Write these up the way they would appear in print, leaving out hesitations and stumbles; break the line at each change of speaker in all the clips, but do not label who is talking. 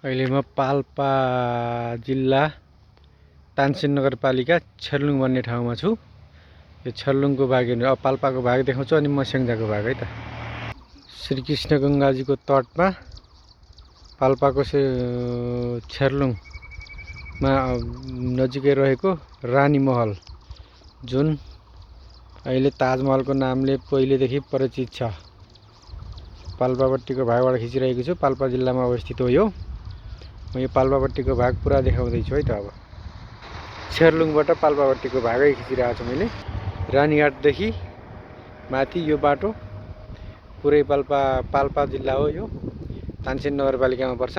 अहिले म पाल्पा जिल्ला तानसेन नगरपालिका छेर्लुङ भन्ने ठाउँमा छु। यो छेर्लुङको भाग हेर्नु, अब पाल्पाको भाग देखाउँछु अनि म स्याङ्जाको भाग है त। श्रीकृष्ण गङ्गाजीको तटमा पाल्पाको छेर्लुङमा नजिकै रहेको रानी महल, जुन अहिले ताजमहलको नामले पहिलेदेखि परिचित छ। पाल्पापट्टिको भागबाट खिचिरहेको छु। पाल्पा जिल्लामा अवस्थित हो यो। म यो पाल्पापट्टिको भाग पुरा देखाउँदैछु है त। अब छेर्लुङबाट पाल्पापट्टिको भागै खिचिरहेको छु मैले। रानीघाटदेखि माथि यो बाटो पुरै पाल्पा जिल्ला हो। यो तानसेन नगरपालिकामा पर्छ।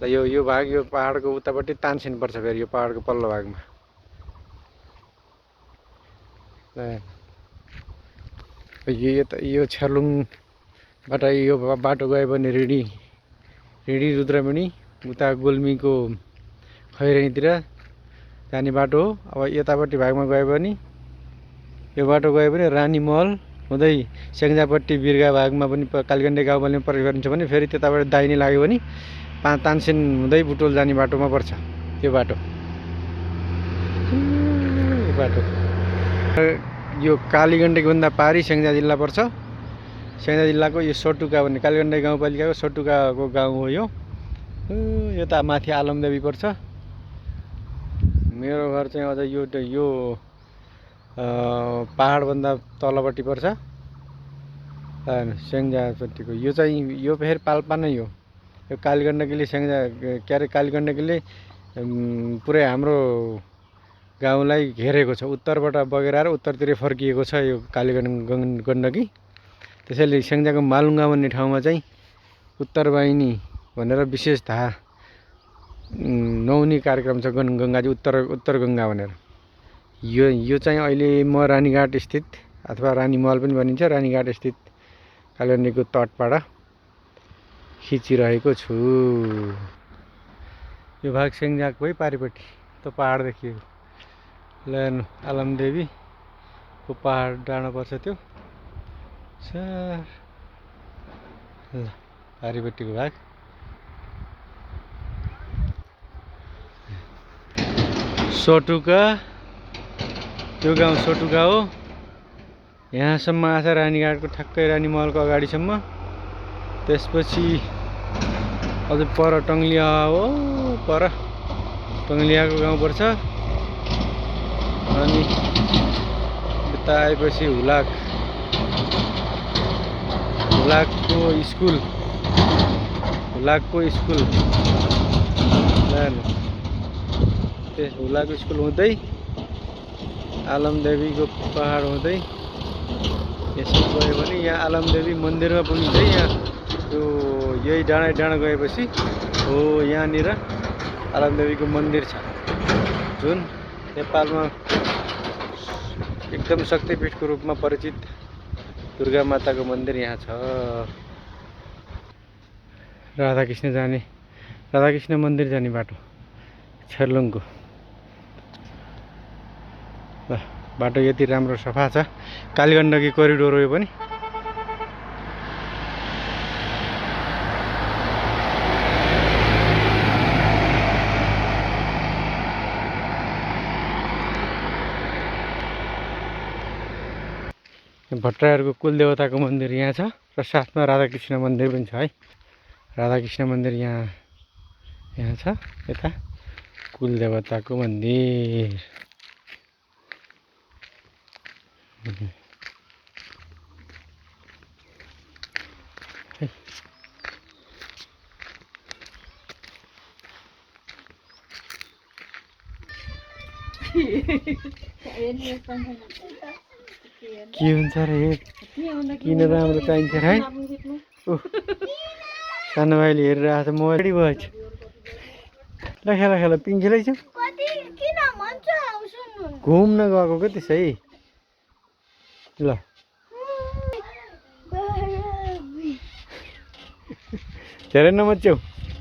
र यो भाग यो पहाडको उतापट्टि तानसेन पर्छ। फेरि यो पहाडको पल्लो भागमा यो छेर्लुङबाट यो बाटो गयो भने रिडी रुद्रमणि उता गुल्मीको खैरेनीतिर जाने बाटो हो। अब यतापट्टि भागमा गयो भने यो बाटो गयो भने रानी महल हुँदै स्याङ्जापट्टि बिर्गा भागमा पनि कालीगण्डे गाउँपालिकामा प्रवेश गरिन्छ भने फेरि त्यताबाट दाहिने लाग्यो भने तानसेन हुँदै बुटोल जाने बाटोमा पर्छ यो बाटो। यो कालीगण्डकी भन्दा पारी स्याङ्जा जिल्ला पर्छ। स्याङ्जा जिल्लाको यो सटुका भन्ने कालीगण्डे गाउँपालिकाको सटुकाको गाउँ हो यो। यता माथि आलमदेवी पर्छ। मेरो घर चाहिँ अझ यो पहाडभन्दा तलपट्टि पर्छ स्याङ्जापट्टिको। यो फेरि पाल्पा नै हो। यो कालीगण्डकीले स्याङ्जा के अरे कालीगण्डकीले पुरै हाम्रो गाउँलाई घेरेको छ। उत्तरबाट बगेर आएर उत्तरतिर फर्किएको छ यो कालीगण्डकी। त्यसैले स्याङ्जाको मालुङ्गा भन्ने ठाउँमा चाहिँ उत्तरवाहिनी भनेर विशेष नुहाउने कार्यक्रम छ। गङ्गाजी उत्तर गङ्गा भनेर। यो चाहिँ अहिले म रानीघाट स्थित अथवा रानी महल पनि भनिन्छ, रानीघाट स्थित कालीगण्डकीको तटबाट खिचिरहेको छु। यो भाग स्याङ्जाको है पारिपट्टि त पहाड देखिएको। ल हेर्नु आलमदेवीको पहाड डाँडो पर्छ त्यो। ल पारिपट्टिको भाग सटुका, यो गाउँ सटुका हो। यहाँसम्म आछ रानीघाटको ठ्याक्कै रानी महलको अगाडिसम्म। त्यसपछि अझ पर टङ्लिया हो, पर टङ्लियाको गाउँ पर्छ। अनि यता आएपछि हुलाकको स्कुल हुलाकको स्कुल हुँदै आलमदेवीको पहाड हुँदै यसो गयो भने यहाँ आलमदेवी मन्दिरमा पुगिन्छ। यहाँ यही डाँडा गएपछि हो यहाँनिर आलमदेवीको मन्दिर छ, जुन नेपालमा एकदम शक्तिपीठको रूपमा परिचित दुर्गा माताको मन्दिर यहाँ छ। राधाकृष्ण मन्दिर जाने बाटो छेर्लुङको। बाटो यति राम्रो सफा छ। कालीगण्डकी कोरिडोर हो यो पनि। भट्टराईहरूको कुलदेवताको मन्दिर यहाँ छ र साथमा राधाकृष्ण मन्दिर पनि छ है। राधाकृष्ण मन्दिर यहाँ छ। यता कुलदेवताको मन्दिर। के हुन्छ रे? किन राम्रो चाहिन्छ है? सानो भाइले हेरेर आएको छ। म रेडी भएछ। ल खेला पिङ खेलाइछ। घुम्न गएको क्या त्यसै। ल धेरै नमच्याउ।